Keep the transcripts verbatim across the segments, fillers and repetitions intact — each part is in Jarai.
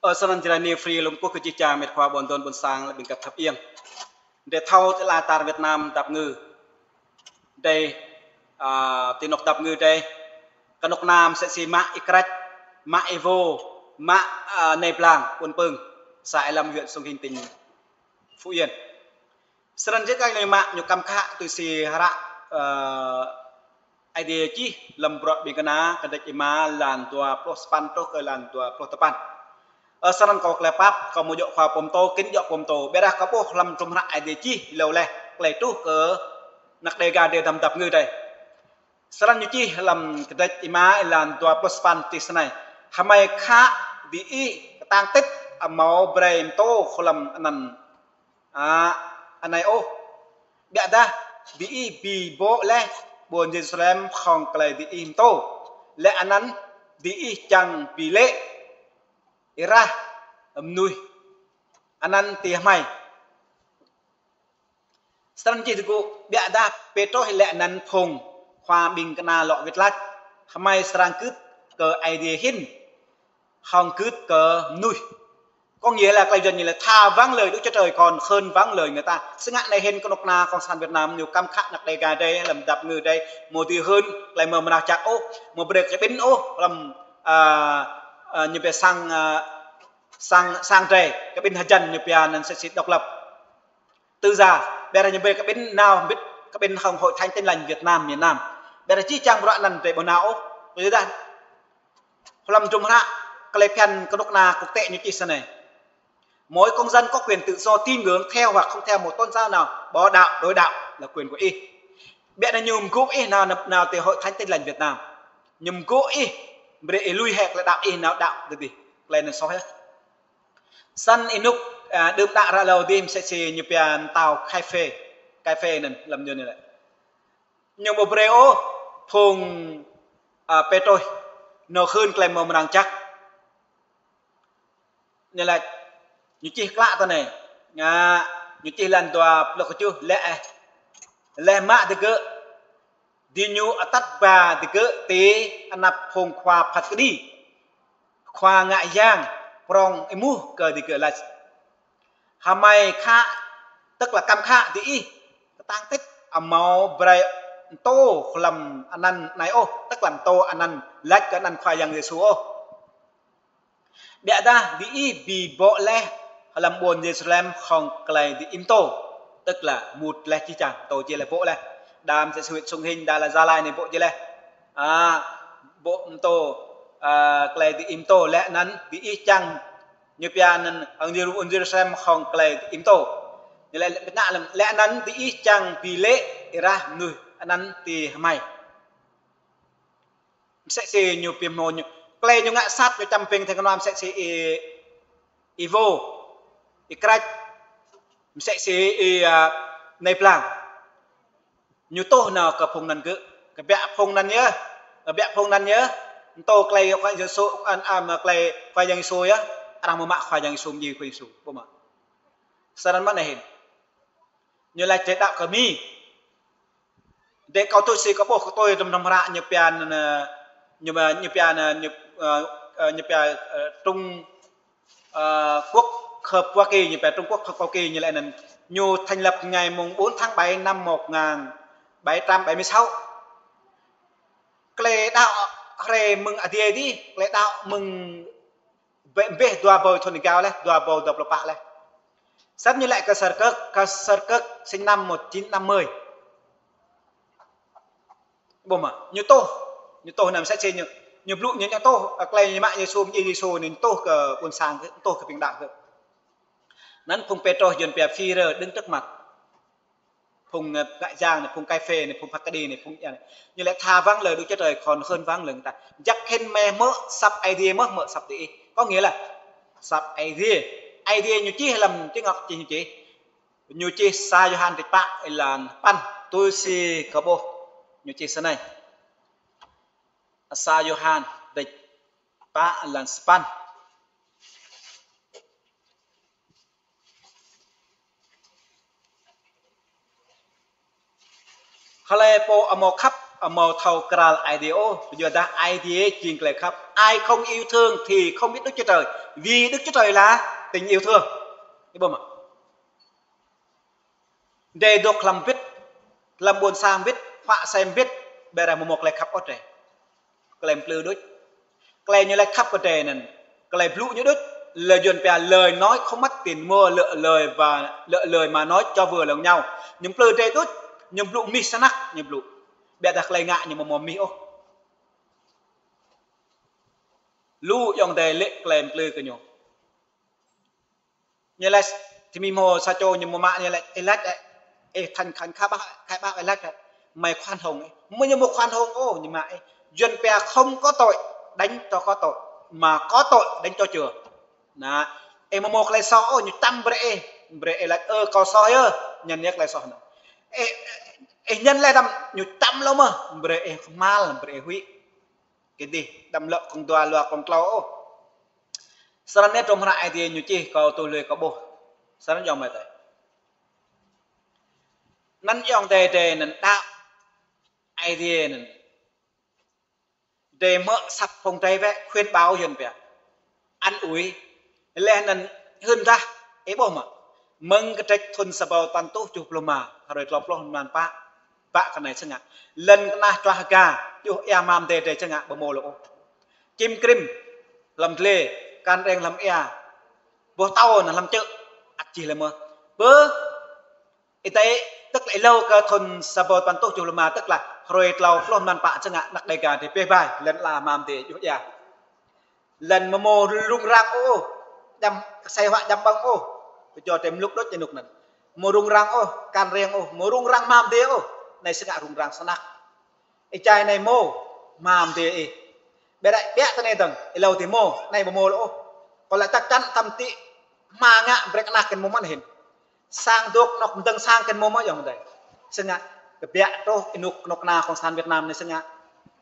Ơ, sơnăn jrai ni free lŏm kơkuh kơ jih jang met khua ƀôn dôn ƀôn sang lĕ ƀing găp thâo iăng. Dêh thâo ti ala čar Việt Nam dăp ngư. Dêh, a, ti anŏ dăp ngư dêh. Kơnuk kơna mơsĕ si mă Y Krač, mă Y Vô, mă, a, Nai Blang, ƀôn Pưng, xã Ea Lâm, huyện Sông Hinh, tỉnh Phú Yên. Sơnăn jĕ kơ ñu mă ñu kăm khă tui si hră, ơ, Aê Diê čih lăm bruă Ƀing Kơna kơdrêč rơma lan dua pluh sapăn truh kơ lan dua pluh sapăn. Ơ, sơnăn kâo tơlơi pap, kâo mơ̆ djơ̆ khua pơtô, kĭn djơ̆ pơtô. Ƀiădah kâo ƀuh lăm hdruôm hră Aê Diê čih hlâo laih, tơlơi truh kơ anăk Đêga dêh dăm dăp ngư dêh. Sơnăn ñu čih lăm kơdrêč rơma lan dua pluh sapăn čih snei: Hơmai khă diih kơtang tĭt, amâo brơi pơtô hlăm anăn, a, anai ôh. Ƀiădah diih bi bŏ laih ƀôn Yêrusalem hăng tơlơi diih pơtô. Laih anăn diih čang bi lê̆ êrah mơnuih anăn ti hơmai. Sơnăn čih tơgŭ, ƀiădah Pêtrôs laih anăn phung khua Ƀing Kơna lŏ wĭt laĭ: Hơmai srăng gưt kơ Aê Diê hĭn hăng gưt kơ mơnuih. Có nghĩa là tơlơi Yuan ñu laĭ: Thà vâng lời Đức Chúa Trời còn hơn vâng lời người ta. Sơngă anai hĭn kơnuk kơna cộng sản Việt Nam ñu kăm khă anăk Đêga dêh, lăm dăp ngư dêh, mơ̆ dưi hưn tơlơi mơ̆ mơnah čăk ôh, mơ̆ brơi kơ kơƀĭn ôh, lăm, a, a, ñu pia sang, a, sang, sang dêh, kơƀĭn hơjăn ñu pia anăn mơsĕ si độc lập, tự do. Ƀiădah ñu brơi kơƀĭn nao mbĭt, kơƀĭn hăng Hội Thánh Tin Lành Việt Nam, miền Nam. Ƀiădah jih jang bruă anăn drơi ƀu nao ôh. Tui dah hlăm hdruôm hră tơlơi phiăn kơnuk kơna quốc tế ñu čih snei: Mỗi công dân có quyền tự do tín ngưỡng theo hoặc không theo một tôn giáo nào, bỏ đạo, đổi đạo là quyền của ih. Ƀiădah ñu mơgŭ ih nao, nao ti Hội Thánh Tin Lành Việt Nam. Ñu mơgŭ ih, brơi ih lui hĕ tơlơi đaŏ ih nao đaŏ tơdih. Tơlơi anăn soh yơh. Sơnăn ênuk, a, đưm đă ră hlâo dih mơsĕ si ñu pia mơtao Kaiphê. Kaiphê anăn lăm ñu anai lĕ. Ñu ƀu brơi ôh phung, a, Pêtrôs nao hưn tơlơi mơ̆ mơnah čăk. Ñu laĭ, ñu čih klă tui anai. Ngă, ñu čih lan dua pluh kơtơjuh: Laih, laih mă digơ̆, diñu atăt ba digơ̆ ti anăp phung khua phat kơđi, khua ngă yang prŏng êmuh kơ digơ̆ laĭ: Hơmai khă, tức là kăm khă diih kơtang tĭt, amâo brơi pơtô hlăm anăn anai ôh, tức là pơtô anăn laĭ kơ anăn Khua Yang Yêsu ôh. Ƀiădah diih bi bŏ laih hlăm ƀôn Yêrusalem hăng tơlơi diih pơtô, tức là mŭt laih jih jang, pơtô jih laih, bŏ laih. Đa mơsĕ si huyện Sông Hinh, đa lĕ Gia Lai anai bŏ jih laih. A, bŏ pơtô, a, tơlơi diih pơtô laih anăn diih čang, ñu pia anăn hăng Yêru-, Yêrusalem hăng tơlơi diih pơtô. Ñu laĭ, laĭ anăn diih čang bi lê̆ êrah mơnuih anăn ti hơmai. Mơsĕ si ñu pia mơ̆ ñu, tơlơi ñu ngă sat ñu čăm ping theng kơnua mơsĕ si Y, Y Vô, Y Krač, mơsĕ si Y, a, Nai Blang. Ñu tuh nao kơ phung anăn gơ̆, kơ biă phung anăn yơh, kơ biă phung anăn yơh, pơtô tơlơi Khua Yang Yêsu, an, am, tơlơi Khua Yang Yêsu yơh, arăng mơ̆ mă Khua Yang Yêsu, mơ̆ djai Khua Yang Yêsu, ƀu mă. Sơnăn mơ̆n anai hĭn. Ñu laĭ tơlơi đaŏ kơ Mi. Dêh kâo tui si kâo ƀuh kơ tui hrŏm hrŏm hră ñu pia anăn, ñu pia, ñu pia anăn, ñu, ơ, ơ, ñu pia, ơ, Trung, ơ, Quốc hợp Hoa Kỳ, ñu pia Trung Quốc hợp Hoa Kỳ ñu laĭ anăn. Ñu thành lập ngày mùng bốn tháng bảy năm một ngàn bảy trăm bảy mươi sáu. Tơlơi đaŏ hrơi mơ̆ng adiê dih, tơlơi đaŏ mơ̆ng bĕ, bĕ dua rơbâo thŭn êgao laih, dua rơbâo dua pluh pă laih. Săp ñu laĭ kơ Sơr Kơk, kơ Sơr Kơk sinh năm một chín năm mươi. Ƀu mă, ñu tuh, ñu tuh anăn mơsĕ si ñu, ñu blŭ ñu, ñu tuh, a, tơlơi ñu mă Yêsu, mơ̆ djai Yêsu anăn ñu tuh kơ ƀôn sang, ñu tuh kơ ƀing đaŏ gơ̆. Anăn phung Pêtrôs Yuan pia Führer đứng trước mặt. Phung, ơ, Ngă Yang anai, phung Kaiphê anai, phung phat kơđi anai, phung anai. Ñu laĭ thà vâng lời Đức Chúa Trời còn hơn vâng lời người ta. Jăk hĭn mơ̆ mơ̆ asăp Aê Diê mơ̆, mơ̆ asăp diih. Có nghĩa là asăp Aê Diê. Aê Diê ñu čih lăm čih ngŏk čih ñu čih. Ñu čih sa Yôhan kơdrêč pă êlan sapăn. Tui si kâo ƀuh ñu čih snei. Sa Yôhan kơdrêč pă êlan sapăn. Hlơi pô amâo khăp Amâo thâo krăn Aê Diê ôh, yua dah Aê Diê jing tơlơi khăp. Ai không yêu thương thì không biết Đức Chúa Trời, vì Đức Chúa Trời là tình yêu thương. Ih ƀuh mơ̆? Drei dŏ hlăm bĭt, hlăm ƀuôn sang bĭt, huă sem bĭt, ƀiădah amâo mâo tơlơi khăp ôh drei. Tơlơi plư đôč. Tơlơi ñu laĭ khăp kơ drei anŭn, tơlơi blŭ ñu đôč, là Yuan pia lời nói không mất tiền mua, lựa lời và lựa lời mà nói cho vừa lòng nhau. Ñu plư drei đôč, ñu blŭ mih snăk, ñu blŭ. Ƀiădah tơlơi ngă ñu amâo mâo mih ôh. Lu ayŏng adơi lĕ tơlơi plư kơ ñu. Ñu laĭ, tơmĭ mơ̆ sa čô ñu mơ̆ mă ñu laĭ, ih laĭ, ih, ih, thành khẩn khai báo, khai báo ih laĭ, mày khoan hồng ih. Mơ̆ ñu amâo khoan hồng ôh, ñu mă ih. Yuan pia không có tội, đánh cho có tội, mà có tội, đánh cho chừa. Anŭn, ih amâo mâo tơlơi soh ôh, ñu čăm brơi ih, brơi ih laĭ, ơ, kâo soh yơh, ñăn yơh tơlơi soh anŭn. Ih, ih ñăn laih đăm, ñu čăm lŏ mơ̆, brơi ih kơhma̱l, brơi ih huĭ. Kơ dih, đăm lŏ kông dua lua kông klâo ôh. Snăn anai trôm hră Aê Diê ñu čih kâo tui lui kâo ƀuh. Snăn ayŏng amai adơi. Anăn ayŏng adơi drei anăn đaŏ Aê Diê anăn. Drei mơ̆ asăp phung drei wơ̆t khuyến bảo Yuan pia. Ăn ủi. Laih anăn hưn dah, ih ƀuh mơ̆. Mơ̆ng kơdrĕč thŭn sa rơbâo tăn tuh tơjuh pluh rơma, hrơi tlâo pluh mlan pă. Pă kơ anai sơngă. Lŏn kơnah čuah hơga, djuh ia hmam adơi drei sơngă ƀu mâo lŏ ôh. Čim krĭm hlăm dlê, kan reng hlăm ia. Boh tâo anăn hlăm čư̆, ăt čih lĕ mơ̆. Bơ, ih tơ̆, tức là êlâo kơ thŭn sa rơbâo tăn tuh tơjuh pluh rơma, tức là hrơi tlâo pluh mlan pă sơngă, anăk Đêga drei bĕ bai, lŏn ala hmam adơi djuh ia. Lŏn amâo mâo rŭng răng ôh, djăm, kơsei huă djăm ƀơ̆ng ôh. Kơ čô drei mlŭk đôč ênuk anăn. Amâo rŭng răng ôh, kan reng ôh, amâo rŭng răng hmam adơi ôh. Anai sơngă rŭng răng snăk. Ih čai anai mâo, hmam adơi ih. Ƀiădah ƀiă tơ anai dơ̆ng, êlâo adih mâo, anai ƀu mâo lŏ ôh. Kâo laĭ chắc chắn tăm ti hma ngă brơi kơ anăk kơ mơ̆ng mơ̆n hĭn. Sang dŏ anŏ mơdơ̆ng sang kơ mơ̆ng mơ̆n ayŏng adơi. Sơngă, kơ ƀiă truh ênuk knŭk kna cộng sản Việt Nam anai sơngă.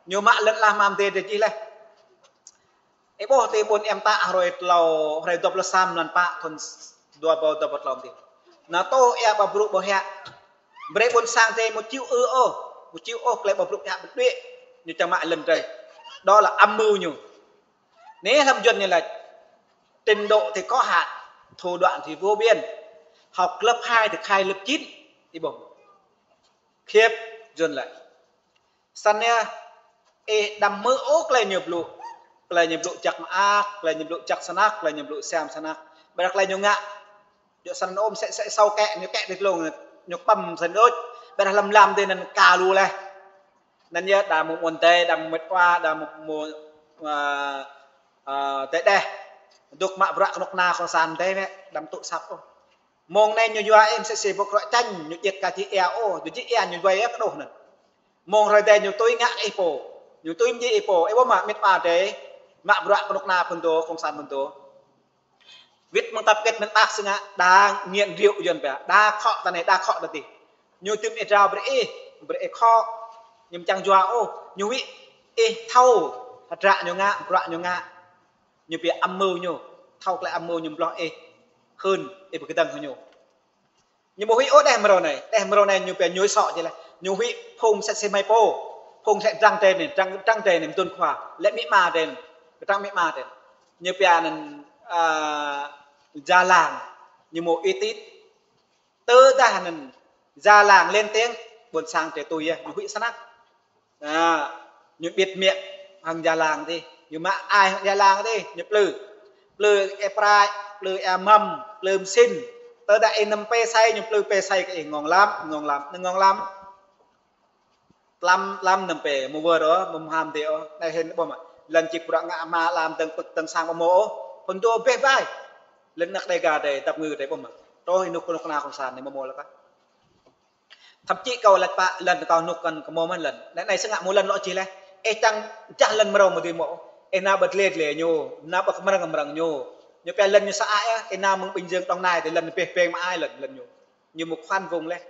Ñu mă lŏn ala hmam adơi drei čih laih. Ih ƀuh ti ƀuôn Êa Mơtă hrơi tlâo, hrơi dua pluh sa mlan pă thŭn dua rơbâo dua pluh tlâo adih. Anŭn tuh ia ƀă brŭ ƀu hiăk. Brơi ƀuôn sang drei amâo čih ư ôh, amâo čih ôh tơlơi ƀă brŭ hiăk ƀơ̆ng đuaĭ. Ñu čang mă lŏn drei. Đó là âm mưu ñu. Anai hlăm Yuan ñu laĭ, trình độ thì có hạn, thủ đoạn thì vô biên. Học lớp hai thì khai lớp chín. Ih ƀuh. Khiếp, Yuan laĭ. Snăn yơh, ih đăm hmư̆ ôh tơlơi ñu blŭ. Tơlơi ñu blŭ jăk mơak, tơlơi ñu blŭ jăk snăk, tơlơi ñu blŭ siam snăk. Ƀiădah tơlơi ñu ngă. Djŏ snăn ôh msĕ msĕ asâo kĕ, ñu kĕ ti dlông, ñu kpăm snăn đôč. Ƀiădah hlăm mlam adih anăn ka lu laih. Anăn yơh, đa mơ̆ng mơ̆ng adơi, đa mơ̆ng mĕt wa, đa mơ̆ng mơ̆ng, ơ, ơ, adơi đeh. Dŏ mă bruă knŭk kna cộng sản adih wơ̆t, đăm tŭ asăp ôh. Mơ̆ng anai ñu yua ih msĕ si ƀôk ruă čañ, ñu djik ka jih ia ôh, ñu jih ia ñu wai ih kơđoh anăn. Mơ̆ng hrơi adih ñu tui ngă ih pô, ñu tui mjing ih pô, ih ƀuh mơ̆ mĕt wa adơi, mă bruă knŭk kna phŭn dô, cộng sản phŭn dô. Wĭt mơ̆ng tăp kĕt mơ̆ng ƀă sơngă, đa nghiện rượu Yuan pia, đa khŏ tơ anai, đa khŏ tơ adih. Ñu tŭm ih drao brơi ih, brơi ih khŏ, ñu amâo čang yua ôh, ñu huĭ ih thâo, hơdră ñu ngă, bruă ñu ngă. Ñu pia âm mưu ñu, thâo tơlơi âm mưu ñu mloh ih, hưn, ih ƀu kơdơ̆ng hăng ñu. Ñu ƀu huĭ ôh đeh mrâo anai, đeh mrâo anai ñu pia ñu sŏ jih laih. Ñu huĭ phung msĕ si hmei pô, phung sĕ drăng drei anai, drăng, drăng drei anai, mdŭn khua, lĕ amĭ ama drei anai, kơdrăng amĭ ama drei anai. Ñu pia anăn, ơ, già làng, ñu mâo uy tín. Tơdah anăn già làng lên tiếng, ƀuôn sang drei tui yơh, ñu huĭ snăk. Ơ, ñu bịt miệng hăng già làng adih, ñu mă ai hăng già làng adih, ñu plư. Plư ia prăk, plư ia măm, plư msĭn. Tơdah ih năm pê say, ñu plư pê say kơ ih, ngŏng lăm, ngŏng lăm, anai ngŏng lăm. Tlam, tlam năm pê, mơ̆ wơr ôh, mơ̆ hmam adih ôh, anai hĭn ƀuh mơ̆. Lŏn čih bruă ngă hma, lăm dơ̆ng pơ̆k dơ̆ng sang ƀu mâo ôh, phŭn dô bĕ bai. Lŏn anăk Đêga drei, dăp ngư drei ƀuh mơ̆. Truh ênuk knŭk kna cộng sản anai ƀu mâo lĕ kah. Thậm chí kâo laĭ pă lŏn kâo hnŭk kăn kơ mâo mơ̆n lŏn. Anai, anai sơngă mâo lŏn lŏ čih laih. Ih čang jah lŏn mrâo mơ̆ dưi mâo. Ih nao ƀơi dlê dlê ñu, nao ƀơi kmrơ̆ng kmrơ̆ng ñu. Ñu pia lŏn ñu sa ai yơh, ih nao mơ̆ng Bình Dương Đồng Nai tơ lŏn pĕh pĕng mă ai lŏn, lŏn ñu. Ñu mâo khoan vùng laih.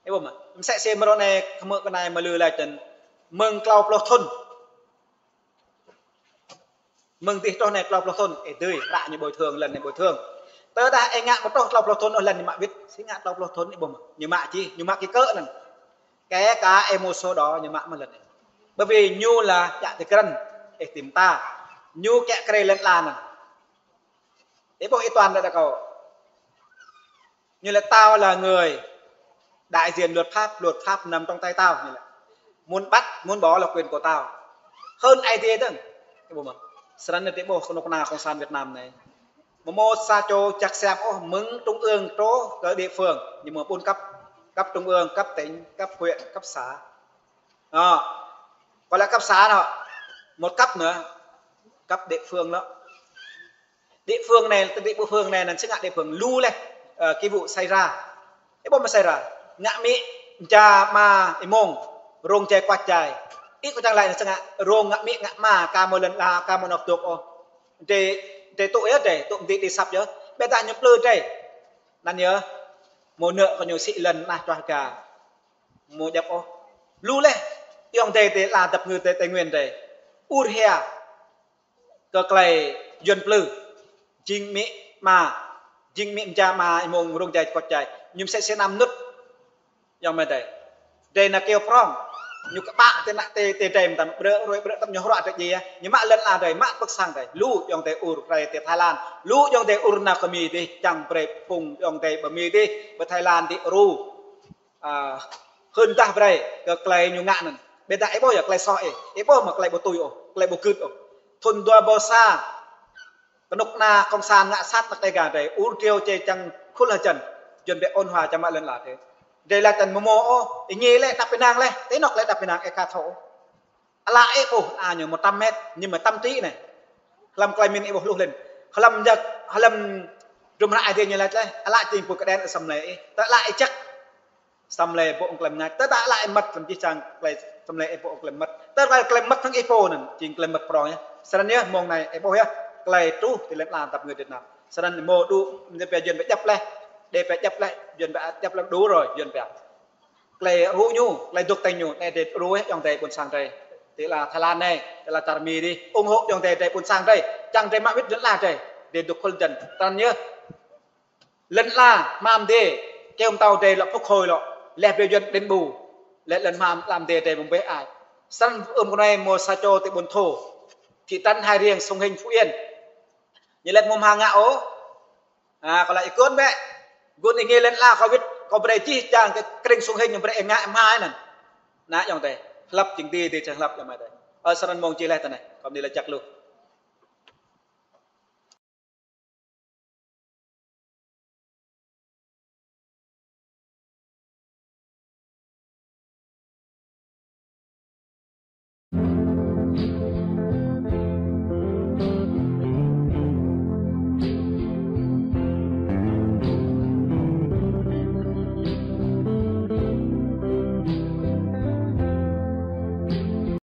Ih ƀuh mơ̆. Msĕ si mrâo anai kơ mơ̆ kơ anai mơ̆ lư laĭ tơ̆n mơ̆ng tlâo pluh thŭn. Mơ̆ng dih truh anai tlâo pluh thŭn, ih dưi, hră ñu bồi thường, lŏn ñu bồi thường. Tơdah ih ngă ƀu truh tlâo pluh thŭn ôh lŏn ñu mă wĭt, si ngă tlâo pluh thŭn ih ƀuh mơ̆. Ñu mă čih, ñu mă kĭ kơ anăn. Kể cả ih mơ̆ sổ đỏ ñu mă mơ̆n lĕ. Bởi vì ñu là chả thì kren, ih tìm ta. Ñu kẹt kre lĕ la năn. Ih ƀuh ih toàn đa đa kâo. Ñu lĕ tao là người đại diện luật pháp, luật pháp nằm trong tay tao. Ñu lĕ. Muốn bắt, muốn bỏ là quyền của tao. Hơn ai tiê dơ̆ng. Ih ƀuh mơ̆n. Srăng nĕ ih ƀuh kơnuk kơna Cộng sản Việt Nam anai. Mơ̆ mơ̆ sa čô čăk siam ôh mơ̆ng trung ương truh kơ địa phương. Ñu mơ̆ bốn cấp, cấp trung ương, cấp tỉnh, cấp huyện, cấp xã. Đó. Gọi là cấp xã đó. Một cấp nữa, cấp địa phương đó. Địa phương này, địa phương này là xứng ngă địa phương lu lĕ, ờ, cái vụ xảy ra. Ih ƀuh mơ̆ xảy ra. Ngă amĭ, mơja ama, ih mơ̆ng, rông jai kuăt jai. Ih kơ čang lai xứng ngă, rông ngă amĭ, ngă ama, ka mơ̆ lŏn la, ka mơ̆ nŏk dŏk ôh. Dê, dê tŭ yơh, dê tŭ mơ̆ dê, dê săp yơh. Ƀiădah ñu plư dê. Năn yơh. Mơ̆ nơ̆ kơ ñu sĭ lŏn nah čuah ka. Mơ̆ djŏp ôh. Lu lĕ. Yŏng dê dê la dăp ngư dê Tây Nguyên dê. Ur hia. Kơ klei yuăn plư. Jing amĭ ama. Jing amĭ mơja ama ih mơ̆ng rông jai kuăt jai. Ñu msĕ sĕ năm nŭt. Yŏng mơ̆ dê. Dê nă kơyâo prong. Ñu kơƀah tê nă tê, tê dê mơtam brơ, rơi brơ tăm ñu hruă tê djai. Ñu mă lŏn la dê, mă pơ̆k sang dê. Lu yŏng dê ur brơi tê Thái Lan. Lu yŏng dê ur nă kơ Mi dih, čang brơi phung yŏng dê ƀơi Mi dih, ƀơi Thái Lan dih ru. À, hơn dah brơi kơ klei ñu ngă năn. Ƀiădah ih ƀuh yơh klei soh ih. Ih ƀuh mơ̆ klei ƀu tui ôh, klei ƀu gưt ôh. Thun dua ƀâo sa. Kơnuk kơna Cộng sản ngă sat năk tê ga dê. Ur triu čê čang khul hơjăn. Yuăn ƀĕ ôn hòa čang mă lŏn la dê. Dê la čang mơ̆ mơ̆ ôh. Ih ngă lĕ đăp ƀing năng lĕ. Tê nŏk lĕ đăp ƀing năng ih ka thâo. Ala ih ƀuh, a ñu mơtam met, ñu mơtam tĭ nê. Hlăm klei min ih ƀuh lu lĕ. Hlăm jăk, hlăm drum hră ai dê ñu lĕ lĕ. Ala čing pui kơđen asam lĕ ih. Tơ ala ih čăk. Asam lĕ ƀuh ung klem ngă. Tơ tơ ala ih măt hlăm čih čang klei asam lĕ ih ƀuh ung klem măt. Tơ klei klem măt hăng ih pô năn, jing klem măt prong yơh. Srăng yơh mơ̆ng anai ih ƀuh yơh. Klei truh ti lĕ la dăp ngư Việt Nam. Srăng mơ̆ dŭ, ñu pia yuăn ƀĕ djăp lĕ. Dê ƀĕ djăp lĕ, yuăn ƀĕ djăp lĕ dŭ rơi, yuăn ƀĕ. Klei rŭ ñu, klei dŏ tĕng ñu, anai dê rŭ yŏng dê ƀuôn sang dê. Ti la Thái Lan anai, ti la čar Mi dih, ủng hộ yŏng dê dê ƀuôn sang dê, čang dê mă wĭt lŏn la dê, dê dŏ khul jăn, tăn yơh. Lŏn la, hmam dê, kơyâo mơtâo dê lŏ phŭk hơi lŏ, leh brơi yuăn đen ƀu, leh lŏn hmam lam dê dê mơ̆ng ƀĕ ai. Săn ưm kơ anai mơ̆ sa čô ti ƀuôn Thô, thị trấn Hai Riêng, Sông Hinh, Phú Yên. Ñu lĕ mơ̆ hmang ngă ôh, a, kâo lăi ih gŭn bĕ. Gŭn ih ngă lŏn la kâo wĭt, kâo brơi čih čang kơ krĭng Sông Hinh ñu brơi ih ngă hmai năn. Nă yŏng dê. Hlăp jing dê dê čang hlăp yŏng mơ̆ dê. Ơ srăng mơ̆ng čih leh tơ anai. Kâo mơni lĕ čăk lu.